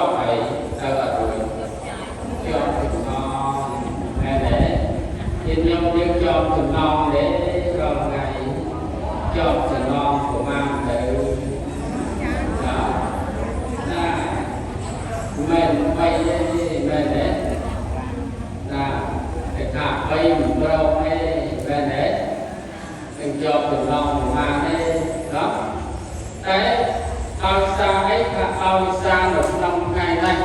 ជាប់ហើយទៅអត់រួចជាប់ចំណងមែនទេញាតិញោមយើងជាប់ចំណងទេរាល់ថ្ងៃជាប់ចំណងប្រមាណទៅណាណាមិនបីទេមែនទេណាតែថាបីមិនព្រមទេមែនទេទាំងជាប់ចំណងប្រមាណទេណោះតែដោយសារអីថាដោយសារនៅក្នុងថ្ងៃនេះ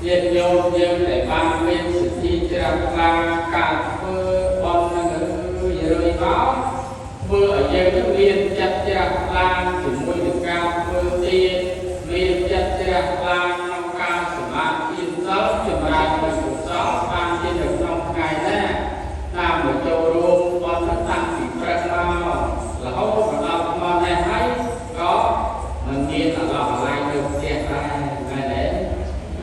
ញាតិញោមយើងដែលបានមានសទ្ធាជ្រះថ្លាការធ្វើបុណ្យនឹងរឿយរឿយមកធ្វើឲ្យយើងនឹងមានចិត្តជ្រះថ្លាជាមួយនឹងការធ្វើទានមានចិត្តជ្រះថ្លាក្នុងការសមាធិសីលចម្រើននូវកុសលបានជានៅក្នុងថ្ងៃនេះតាមមកចូលរួមបុណ្យតាំងពីព្រឹកមករហូតមកដល់មកនេះហើយក៏មិនមានអឡោះអាល័យនៅផ្ទះដែរមែនទេ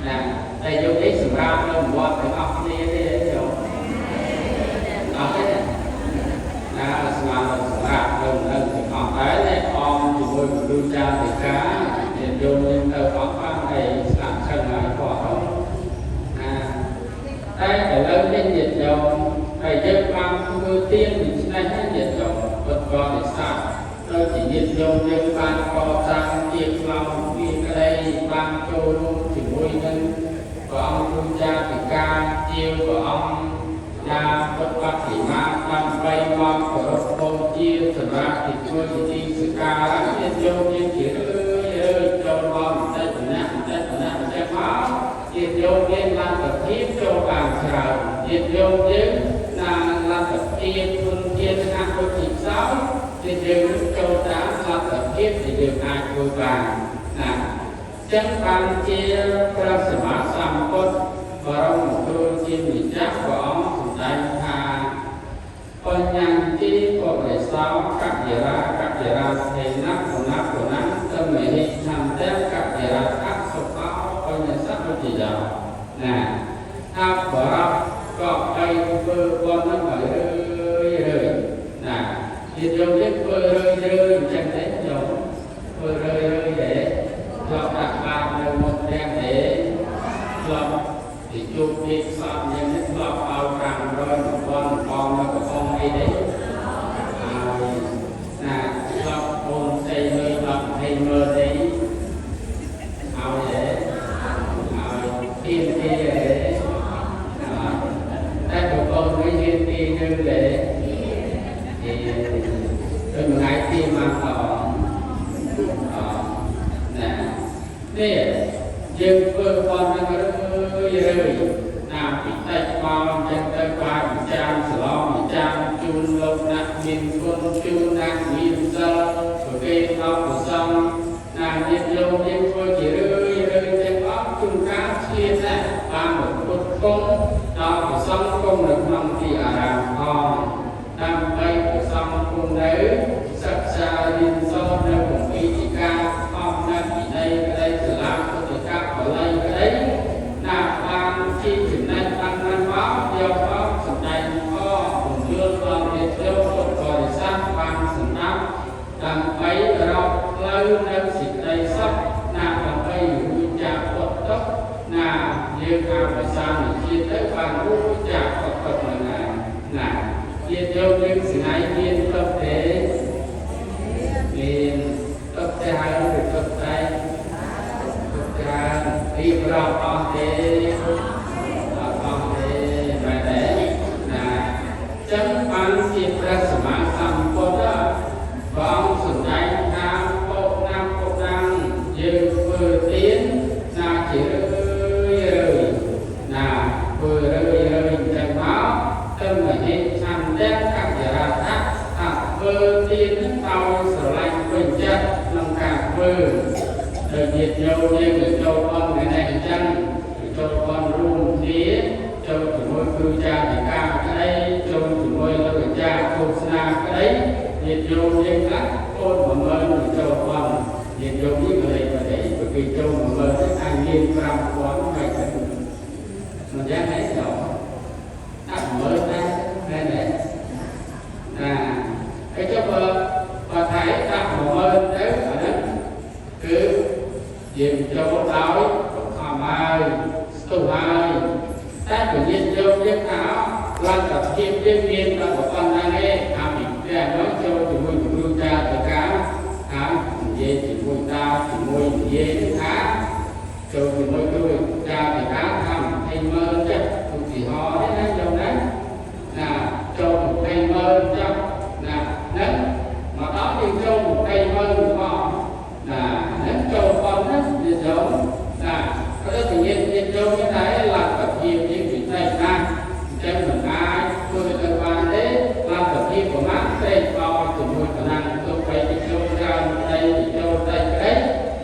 ណាតែយកនេះសម្រាប់នៅវត្តទាំងអស់គ្នាទេយោអត់ទេណាស្មានសម្រាប់នៅនៅទាំងអស់ដែរនេះអមជាមួយគ្រូចារិកាញាតិញោមយើងទៅអស់បានអីស្លាប់ឆឹងហើយគាត់ណាតែឥឡូវនេះញាតិញោមតែយើងបានធ្វើទានដូច្នេះហើយញាតិញោមពុទ្ធបរិស័ទដូចជាញាតិញោមយើងបានកសាងជាខ្លោងវាក្តីបានចូលរួមជាមួយនឹងព្រះអង្គគ្រូចារិកាជាព្រះអង្គណាពុទ្ធបតិមាដើម្បីមកគោរពបូជាសម្រាប់ទីធ្វើពិធីសក្ការៈញាតិញោមយើងជារឿយរឿយចូលមកបន្តិចម្នាក់បន្តិចម្នាក់បន្តិចមកញាតិញោមយើងលទ្ធភាពចូលបានច្រើនញាតិញោមយើងណាលទ្ធភាពធនធានថ្នាក់ពុទ្ធិសោយញាតិយើងចូលតាមលទ្ធភាពដែលយើងអាចធ្វើបានណាចឹងបានជាព្រះសម្មាសម្ពុទ្ធបរមគ្រូជាម្ចាស់ព្រះអង្គសម្ដែងថាបញ្ញត្តិបរិសោកយរាកយរាសេនៈគុណគុណតមេហិឆន្ទៈកយរាអសុខោបញ្ញសមុជយោណាថាបរោះក៏បីធ្វើបុណ្យនឹងឲ្យរឿយរឿយណាញាតិញោមយើងធ្វើរឿយរឿយអញ្ចឹងទេញោមធ្វើរឿយរឿយទេធ្លាប់ដាក់បាតនៅមុខផ្ទះទេធ្លាប់ទីជួបពីសពយ៉ាងនេះធ្លាប់ឲ្យ500 1000បងនៅកំពង់អីទេហើយណាធ្លាប់អូនស្អីលុយ10 20ម៉ឺនទេឲ្យទេឲ្យទៀនទីទេតែបងប្អូនវិញហ៊ានទីនឹងទេទីទៅមួយថ្ងៃទីមកតអណានេះយើងធ្វើប៉ុណ្ណឹងរឿយរឿយតាមពិតិចមកអញ្ចឹងទៅបាយម្ចាស់សឡងម្ចាស់ជូនលោកអ្នកមានគុណជូនអ្នកមានសិលប្រគេនដល់ព្រះសង្ឃណាញាតិញោមយើងធ្វើជារឿយរឿយទាំងអស់ជួនកាលឆ្លៀតដែរបានមកពុតគង់ដល់ព្រះសង្ឃគង់នៅក្នុងទីអារាមផងដើម្បីព្រះសង្ឃគង់នៅសិក្សារៀនសូត្រនៅគម្ពីរដីកាអមនៅវិន័យក្តីសាលាពុទ្ធកបាលីក្តីណាបានជាចំណេះបានមិនមកយកមកសម្ដែងផងពន្យល់ដល់ញាតិញោមពុទ្ធបរិស័ទបានសម្រាប់ដើម្បីរកផ្លូវនៅសេចក្តីសុខណាដើម្បីរួចចាកពុទ្ធទុក្ខណាយើងអវសានជាតិទៅបានរួចចាកពុទ្ធទុក្ខនឹងឯងណាញាតិញោមយើងស្នៃមានទុក្ខទេមានទុក្ខច្រើនឬទុក្ខតែទុក្ខច្រើនរៀបរាប់អស់ទេអត់អស់ទេមែនទេណាចឹងបានជាព្រះសម្មាសម្ពុទ្ធព្រះអង្គសម្ដែងថាពុណាំពុណាំយើងធ្វើទានណាជារឿយរឿយណាធ្វើរឿយរឿយអញ្ចឹងមកទៅមហិឆន្ទៈកយរដ្ឋៈថាធ្វើទាននឹងដោយស្រឡាញ់ពេញចិត្តក្នុងការធ្វើដោយញាតិញោមយើងទៅចូលបុណ្យថ្ងៃនេះអញ្ចឹងចូលបុណ្យរួមគ្នាចូលជាមួយគ្រូចារិកាក្តីចូលជាមួយលោកអាចារ្យឃោសនាក្តីញាតិញោមយើងខ្លះអូន10000ទៅចូលបុណ្យញាតិញោមនេះក៏លេខទៅទេព្រោះគេចូល10000ទៅអាចមាន5000មិនទៅមិនយ៉ាងណាចុះដាក់10000ដែរមែនទេណាហើយចុះបើបើថៃដាក់10000ទៅអាហ្នឹងគឺយើងចូលដោយបង្ខ ពញាតិញោមយើងថាលទ្ធភាពយើងមានដល់ប៉ុណ្ណឹងឯងអាពីផ្ទះមកចូលជាមួយគ្រូចាទៅការហើយនិយាយជាមួយតាជាមួយនិយាយថាចូលជាមួយគ្រូចាទៅការថា20,000ចាឧទាហរណ៍នេះណាញោមណាណាចូល20,000ចាណាហ្នឹងមកដល់យើងចូល20,000មកណាហ្នឹងចូលប៉ុណ្ណាញាតិញោមណាក៏ដូចជាញាតិញោមដែរលទ្ធភាពយើងពិសេសណាស់អញ្ចឹងមិនអាចធ្វើទៅបានទេលទ្ធភាពប្រមាណត្រេកអរជាមួយប៉ុណ្ណឹងទោះបីជាចូលច្រើនក្តីចូលតិចក្តី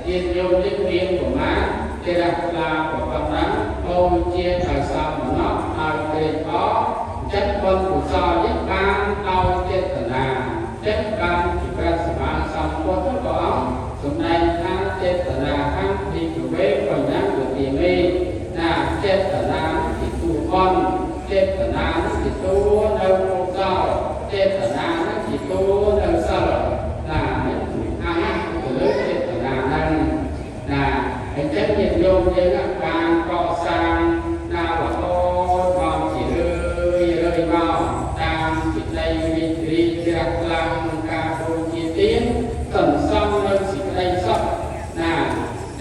ញាតិញោមយើងមានប្រមាណទេរះថ្លាប៉ុណ្ណឹងបូជាដោយសមណោឲ្យត្រេកអរអញ្ចឹងបុណ្យកុសលនេះបានដោយចេតនាចិត្តបានជាព្រះសម្មាសម្ពុទ្ធព្រះអង្គសម្ដែងថាចេតនាហੰភិក្ខវេបញ្ញវតិមេណាចេតនាជាតួបុណ្យចេតនាជាតួនៅកុសលចេតនាជាតួនៅសិលណានេះសំខាន់ណាស់ទៅលើចេតនាហ្នឹងណាអញ្ចឹងញាតិញោមយើងបានកសាងណារហូតមកជារឿយរឿយមកតាមសេចក្តីរីករាយជ្រះថ្លាក្នុងការបូជាទានសន្សំនៅសេចក្តីសុខណា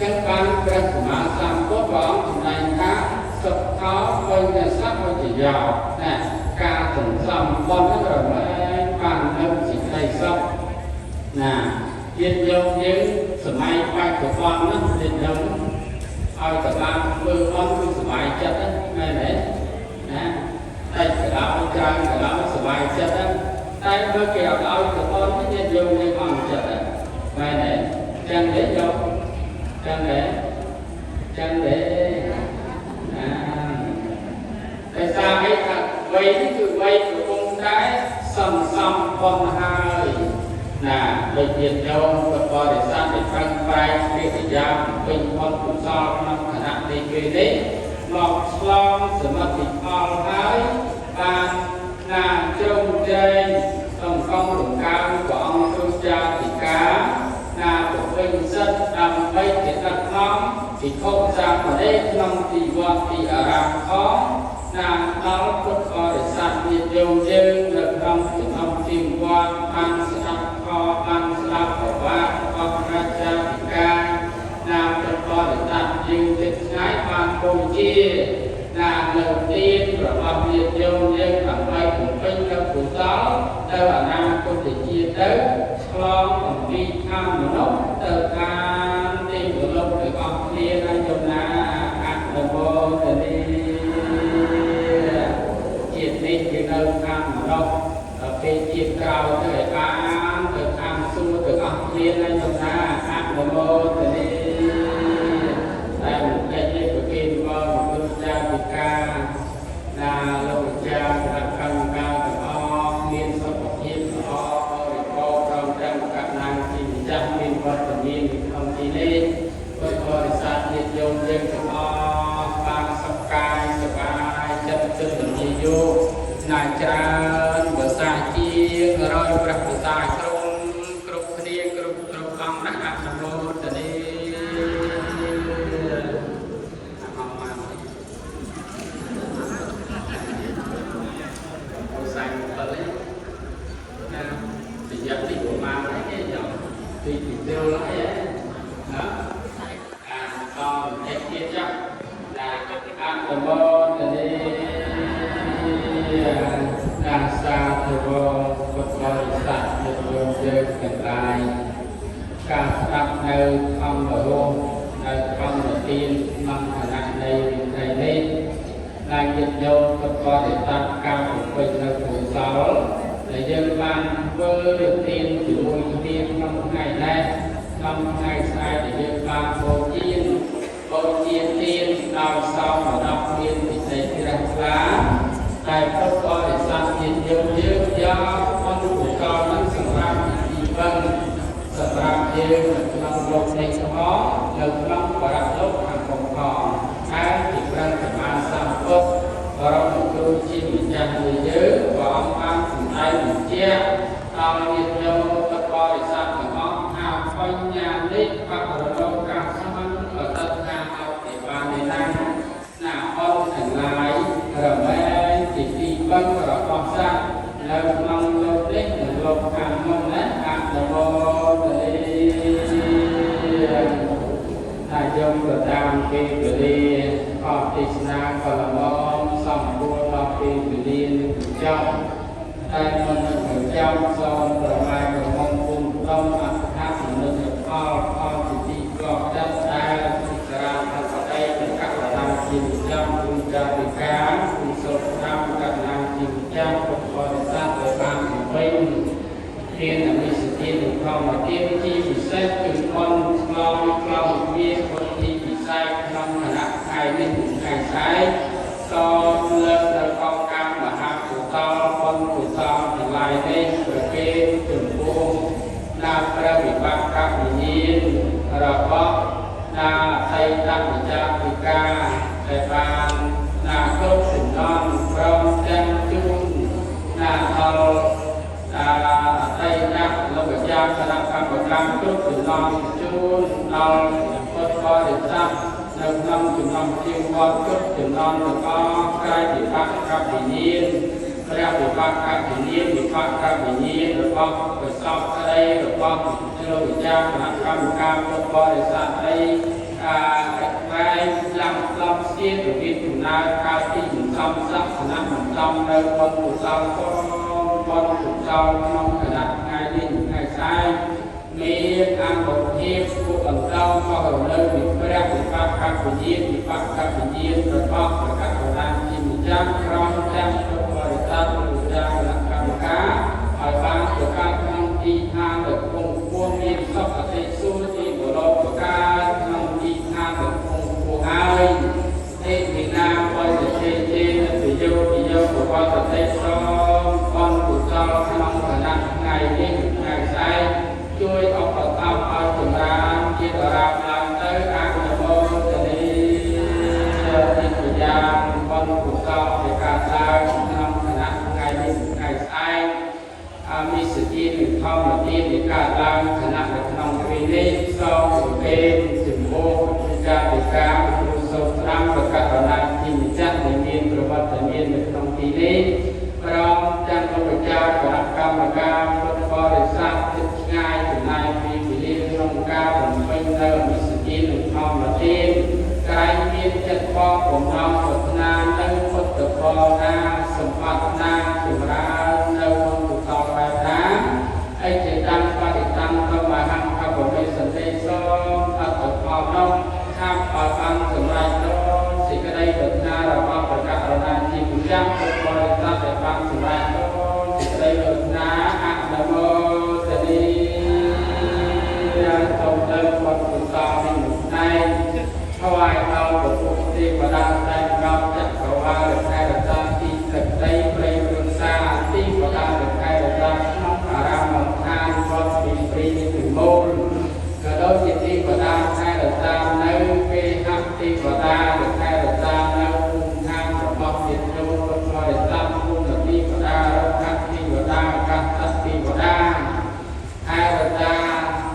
ចឹងបានព្រះសម្មាសម្ពុទ្ធព្រះអង្គសម្ដែងថាសុខោបញ្ញសៈវិជ្ជាណាការសន្សំបុណ្យហ្នឹងរមែងបាននៅសេចក្តីសុខណាញាតិញោមយើងសម័យបច្ចុប្បន្នហ្នឹងញាតិញោមឲ្យតែបានធ្វើបុណ្យគឺសប្បាយចិត្តហ្នឹងមែនទេណាតែកដោច្រើនកដោសប្បាយចិត្តហ្នឹងតែបើគេអត់ឲ្យទៅបុណ្យញាតិញោមយើងអន់ចិត្តហ្នឹងមែនទេចឹងទេញោមចឹងទេចឹងទេណាតែសារអីថាវ័យនេះគឺវ័យកំពុងតែសន្សំបុណ្យហើយណាដូចញាតិញោមពុទ្ធបរិស័ទដែលប្រឹងប្រែងកិរិយាពេញបុណ្យកុសលក្នុងខណៈនេះពេលនេះមកឆ្លងសមិទ្ធផលហើយបានណាជ្រោមជ្រែងសង្កងរង្កើងព្រះអង្គគ្រូចាធិការណាពពេញសិទ្ធដើម្បីជាដឹកនាំភិក្ខុសាមណេរក្នុងទីវត្តទីអារាមផងណាដល់ពុទ្ធបរិស័ទញាតិញោមយើងនៅក្នុងចំណុចទីវត្តបានស្ដាប់ខបានស្ដាប់ប្រវត្តិរបស់ព្រះចាធិការណាពុទ្ធបរិស័ទយើងចិត្តឆ្ងាយបានបូជាណានៅទានរបស់ញាតិញោមយើងដើម្បីបំពេញនូវកុសលទៅអនាគតជាតិទៅឆ្លងអំពីឋានមនុស្សទៅឋានទេវលោកទាំងអស់គ្នាណាចំណាអនុមោទនាជាតិនេះគឺនៅឋានមនុស្សដល់ពេលជាតិក្រោយទៅឲ្យបានទៅឋានសួគ៌ទាំងអស់គ្នាណាចំណាអនុមោទនាតែមិនតិចទេប្រគេនមកពុទ្ធចារិកាណាលោកចាគណៈកម្មការទាំងអស់មានសុខភាពល្អបរិបូរណ៍ព្រមទាំងកណ្ដាលជាម្ចាស់មានវត្តមាននៅក្នុងទីនេះពុទ្ធបរិស័ទញាតិញោមយើងទាំងអស់បានសុខកាយសប្បាយចិត្តចិត្តនិយោណាច្រើនភាសាជាងរយព្រះភាសាក្រុមគ្រប់គ្នាគ្រប់គ្រប់អង្គណាអនុមោទនាអង្គមកអូសាញ់បលិណារយៈនេះប្រមាណហើយគេចង់ទីទីទៅហើយណាអាតបន្តិចទៀតចុះណាអនុមោទនាតាសាធុពុទ្ធបរិស័ទញាតិញោមយើងទាំងឡាយការស្ដាប់នៅធម្មរោនៅធម្មទានក្នុងខណៈនៃវិថីនេះដែលញាតិញោមពុទ្ធបរិស័ទការបំពេញនៅកុសលដែលយើងបានធ្វើទានជាមួយគ្នាក្នុងថ្ងៃនេះក្នុងថ្ងៃស្អែកដែលយើងបានបូជាបូជាទានដោយសមរណមានពិសេសជ្រះថ្លាតែពុទ្ធបរិស័ទញាតិញោមយើងយកបុណ្យកុសលនឹងសម្រាប់ជីវិតសម្រាប់យើងនៅក្នុងលោកនេះផងនៅក្នុងបរលោកខាងមុខផងហើយជាព្រះសម្មាសម្ពុទ្ធបរមគ្រូជាម្ចាស់នៃយើងព្រះអង្គបានសម្ដែងបញ្ជាក់ដល់ញាតិញោមពុទ្ធបរិស័ទទាំងអស់ថាបញ្ញានេះបរលោកកាសមិនបតិថាអោទេបានទេណាណាអត់ទាំងឡាយរ នក៏តាមពេលវេលាអស់ទេសនាក៏ល្មមសំគួរដល់ពេលវេលានឹងបញ្ចប់តែមុននឹងបញ្ចប់សូមប្រមាណក្រមុំគុំដុំអត្ថមនុស្សផលផលជាទីកប់ចិត្តដែលពិសារធិបតីប្រកាសដល់ជាម្ចាស់គុណចារិកាគុណសូត្រកម្មកណ្ណាជាម្ចាស់ពុទ្ធបរិស័ទដែលបានវិញ ទានអមិសទាននិងធម្មទានជាពិសេសគឺបុណ្យឆ្លងក្លងវាពុទ្ធិពិសេសក្នុងគណៈថ្ងៃនេះថ្ងៃស្អែកសូមលើកដល់កងកម្មមហាកុសលបុណ្យកុសលទាំងឡាយនេះប្រគេនចំពោះដល់ព្រះវិបាកវិញ្ញាណរបស់ដល់អតីតវិចារិកាដែលបានណាគ្រប់សំណងព្រមទាំងជូនណាដល់ អតីតលោកម្ចាស់គណៈកម្មការគ្រប់ចំណងជូនដល់ពុទ្ធបរិស័ទនៅក្នុងចំណងជាងវត្តគ្រប់ចំណងទាំងអស់ក្រៃវិបាកវិញ្ញាណព្រះវិបាកវិញ្ញាណវិបាកវិញ្ញាណរបស់ប្រសពក្តីរបស់លោកម្ចាស់គណៈកម្មការពុទ្ធបរិស័ទអីអាកែងឡើងស្លប់ស្ទៀនរបៀបដំណើរការទីសន្សំសក្សនៈមិនចំនៅបុណ្យកុសលក៏បុណ្យកុសលក្នុងគណៈថ្ងៃនេះថ្ងៃស្អែកមានអង្គភាពពួកអន្តោមករំលើកពីព្រះវិបាកវិញ្ញាណវិបាកវិញ្ញាណរបស់ប្រកាសប្រដានជាម្ចាស់ក្រមទាំងពុទ្ធបរិស័ទពុទ្ធគណៈកម្មការឲ្យបានប្រកាសក្នុងទីឋានដែលគង់គួរមានសុខតិសួគ៌ទីបរោប្រកាសក្នុងទីឋានដែលគង់គួរហើយទេវិណាបរិចេចេនប្រយោគយោបវត្តតិសោបុណ្យកុសលក្នុងគណៈថ្ងៃនេះថ្ងៃស្អែកជួយឧបត្ថម្ភឲ្យចម្រើនជាតារាឡើងទៅអនុមោទនីទីប្រយ៉ាងបុណ្យកុសលដែលកើតឡើងក្នុងគណៈថ្ងៃនេះថ្ងៃស្អែកអមិសទាននិងធម្មទានដែលកើតឡើងគណៈនៅក្នុងពេលនេះសូមប្រគេនចំពោះវិចារិកាគ្រូសូត្រស្ដាំប្រកាសណាជាម្ចាស់ដែលមានប្រវត្តិមាននៅក្នុងទីនេះព្រមទាំងលោកម្ចាស់គណៈកម្មការពុទ្ធបរិស័ទជិតឆ្ងាយចំណាយពីវេលាក្នុងការបំពេញនៅអមិសទាននិងធម្មទានក្រែងមានចិត្តបបំណងប្រាថ្នានៅពុទ្ធផលណាសម្បត្តិណាចម្រើននៅបុណ្យកុសលបែបណាអិចេតាំបរិតាំធម្មហង្កបមេសន្តិសូមអត្តផលនោះខាប់ឲ្យបានសម្រេចដល់សេចក្តីប្រាថ្នារបស់ប្រកាសរណាជាម្ចាស់ពុទ្ធបរិស័ទដែលបានសម្រេចដល់សេចក្តីប្រាថ្នាអនុមោទនីសូមលើកបុណ្យកុសលនេះមួយផ្នែកថ្វាយដល់ព្រះពុទ្ធទេវតាតែងកោចក្រវាលខេរតាទីទឹកដីព្រៃព្រឹក្សាទីបដាលខេរតាក្នុងអារាមដ្ឋានវត្តពីព្រីនិមូលក៏ដូចជាទីបដាខេរតានៅគេហទីបដាខេរតានៅភូមិឋានរបស់ញាតិញោមពុទ្ធបរិស័ទភូមិទីបដារុក្ខទីបដាកាសទីបដាខេរតា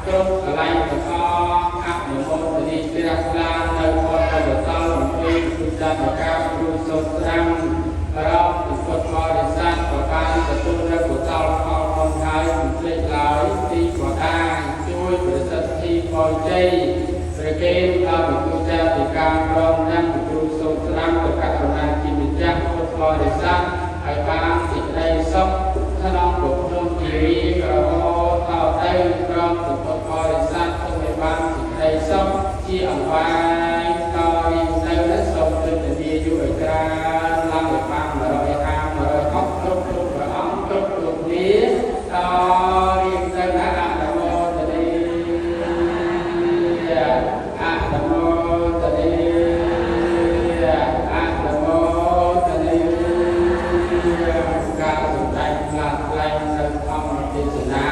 គ្រប់កន្លែងទាំងអស់អនុមោទនីជ្រះថ្លានៅវត្តបតលអំពីពុទ្ធការគ្រូសូត្រស្ដាំប្រោបពុទ្ធបរិស័ទប្របានទទួលនូវកុសលផលបុណ្យហើយមិនភ្លេចឡើយទីបដាជួយប្រសិទ្ធិពរជ័យប្រគេនដល់ពុទ្ធចារិកាព្រមទាំងគ្រូសូត្រស្ដាំប្រកាសណាជាម្ចាស់ពុទ្ធបរិស័ទឲ្យបានសេចក្តីសុខក្នុងពុទ្ធជីវិតរហូតតទៅព្រមពុទ្ធបរិស័ទសូមឲ្យបានសេចក្តីសុខជាអង្វែងតរៀងទៅและសូមទិដ្ឋាយុឲ្យច្រើនឡើងឲ្យបាន150 160គ្រប់គ្រប់ព្រះអង្គគ្រប់គ្រប់គ្នាតរៀងទៅណាអនុមោទនីអនុមោទនីអនុមោទនីការសម្ដែងផ្លាស់ប្លែងនៅធម្មទេសនា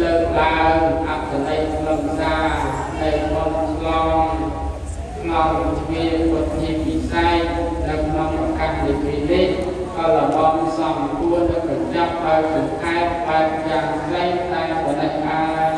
លើកឡើងអត្ថន័យខ្លឹមសារនៃបុណ្យឆ្លងឆ្លងទ្វាពុទ្ធិពិសេសនៅក្នុងឱកាសនៃពេលនេះក៏ល្មមសំគួរនឹងបញ្ចប់ដោយសង្ខេបបែបយ៉ាងខ្លីតែប៉ុណ្ណេះឯ